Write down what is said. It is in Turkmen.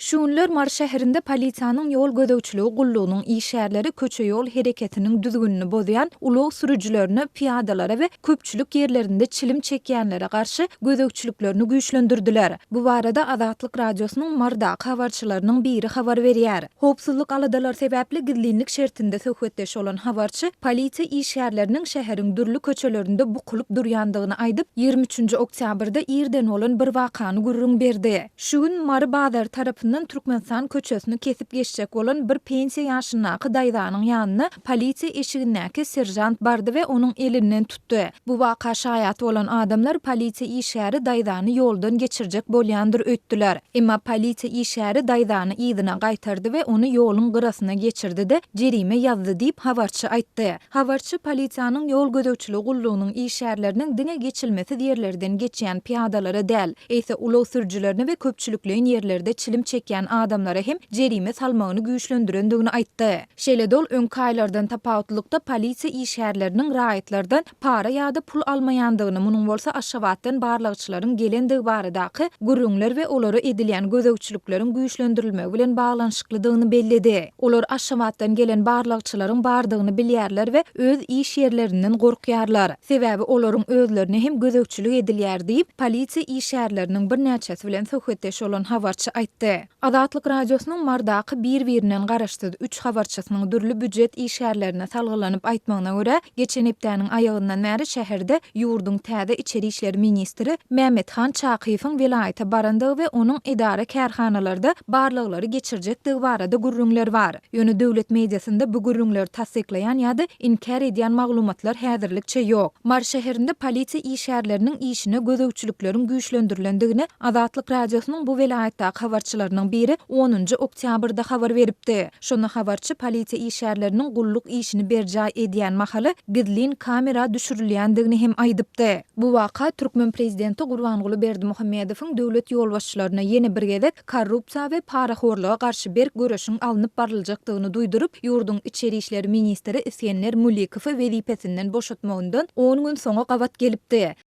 Şu günler Mary şäherinde polisiýanyň ýol gözegçiligi gullugynyň işgärleri köçe-ýol hereketiniň düzgünini bozýan ulag sürüjilerine, pyýadalara we köpçülik ýerlerinde çilim çekýänlere garşy gözegçiliklerini güýçlendirdiler. Bu barada Azatlyk Radiosynyň Marydaky habarçylarynyň biri habar berýär. Howpsuzlyk aladalary sebäpli gizlinlik şertinde söhbetdeş bolan habarçy polisiýa işgärleriniň şäheriň dürli köçelerinde bukulyp durýandygyny aýdyp, 23-nji oktýabrda irden bolan bir wakany gürrüň berdi. Şu gün Mary bazary tarapyndan Türkmenistan köçesini kesip geçjek bolan bir pensiýa ýaşyndaky daýzanyň ýanyna polisiýa eşigindäki seržant bardy we onuň elinden tutdy. Bu waka şaýat bolan adamlar polisiýa işgäri daýzany ýoldan geçirjek bolýandyr öýtdüler. Emma polisiýa işgäri daýzany yzyna gaýtardy we ony ýoluň gyrasyna geçirdi-de, jerime ýazdy diýip, habarçy aýtdy. Habarçy polisiýanyň ýol gözegçiligi gullugynyň işgärleriniň diňe geçilmesiz ýerlerden geçýän pyýadalara däl, eýse ulag sürüjilerine we köpçülikleýin ýerlerde çilim çekýän adamlara hem jerime salmagyny güýçlendirendigini aýtdy. Şeýle-de ol öňki aýlardan tapawutlylykda polisiýa işgärleriniň raýatlardan para ýa-da pul almaýandygyny, munuň bolsa Aşgabatdan barlagçylaryň gelendigi baradaky gürrüňler we olara edilýän gözegçilikleriň güýçlendirilmegi bilen baglanyşyklydygyny belledi. Olar Aşgabatdan gelen barlagçylaryň bardygyny bilýärler we öz iş ýerlerinden gorkýarlar. Sebäbi olaryň özlerine hem gözegçilik edilýär diýip, polisiýa işgärleriniň birnäçesi bilen söhbetdeş bolan habarçy aýtdy. Azatlyk Radiosynyň Marydaky bir-birinden garaşsyz üç habarçysynyň dürli býujet işgärlerine salgylanyp aýtmagyna görä, geçen hepdäniň aýagyndan bäri şäherde ýurduň täze içeri işler ministri Mämmethan Çakyýewiň welaýata barandygy we onuň edara-kärhanalarda barlaglary geçirjekdigi barada gürrüňler bar. Ýöne döwlet mediasynda bu gürrüňleri tassyklaýan ýa-da inkär edýän maglumatlar häzirlikçe ýok. Mary şäherinde polisiýa işgärleriniň işine gözegçilikleriň güýçlendirilendigini Azatlyk Radiosynyň bu welaýatdaky habarçylarynyň biri onunjy oktýabrda habar beripdi. Şonda habarçy polisiýa işgärleriniň gulluk işini berjaý edýän mahaly gizlin kamera düşürilýändigini hem aýdypdy. Bu waka türkmen prezidenti Gurbanguly Berdimuhamedowyň döwlet ýolbaşçylaryna ýene bir gezek korrupsiýa we parahorluga garşy berk göreşiň alnyp baryljakdygyny duýduryp, ýurduň içeri işler ministri Isgender Mulikowy wezipesinden boşatmagyndan on gün soňa gabat gelipdi.